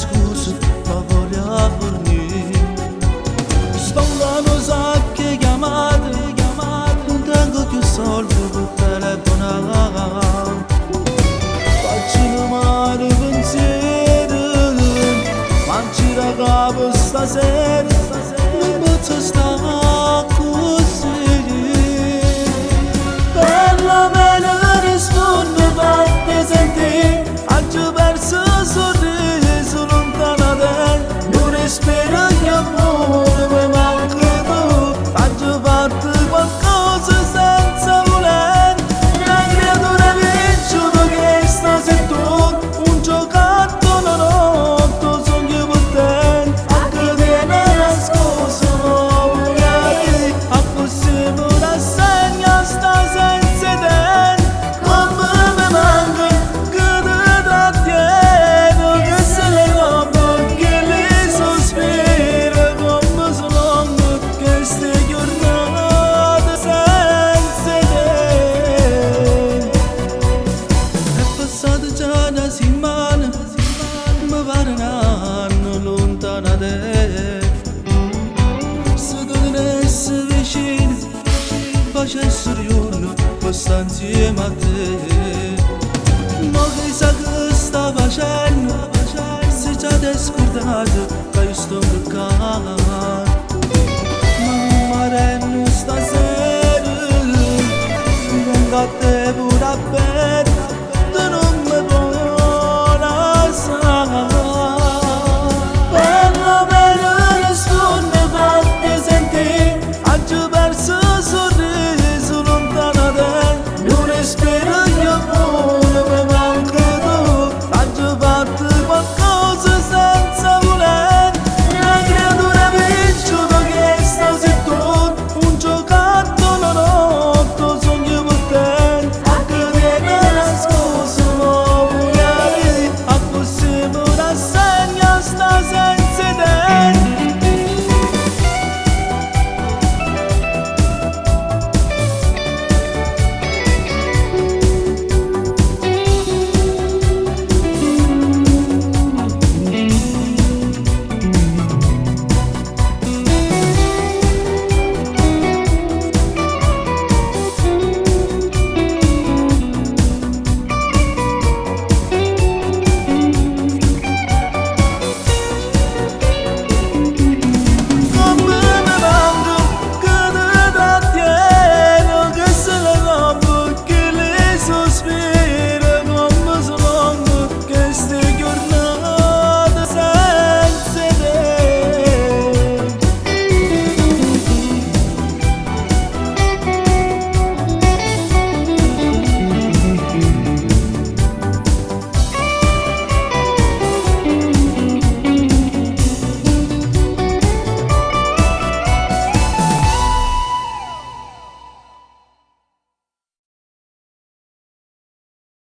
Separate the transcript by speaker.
Speaker 1: scusa, ma voglio fernì. Sto nu sacco 'e chiamate, nun tengo cchiù solde pe telefonà. Faccio nu mare pensiero, ma gira 'a capa stasera, nun pozzo sta accussì. Bella me ne risponde, fatte sentì, aggio perso 'o sorriso luntano 'a te, nun respiro cchiù ammore, me manchi tu, aggio fatto qualcosa senza voler, na creatura vinciuta chesta si tu, un giocattolo rotto song' io pe te, a che tiene nascoso mo vuoi accussì mi rassegno a sta senza 'e te, comme me manca che te trattiene, che se ne roba che li sospira, come so longhe cheste giornate senza 'e te. È passata già una settimana, mi pare n'anno lontano da te. Se tu tenessi vicino, facessi il giorno per stare insieme a te. Ma chissà che sta facendo, se già ti è scordato.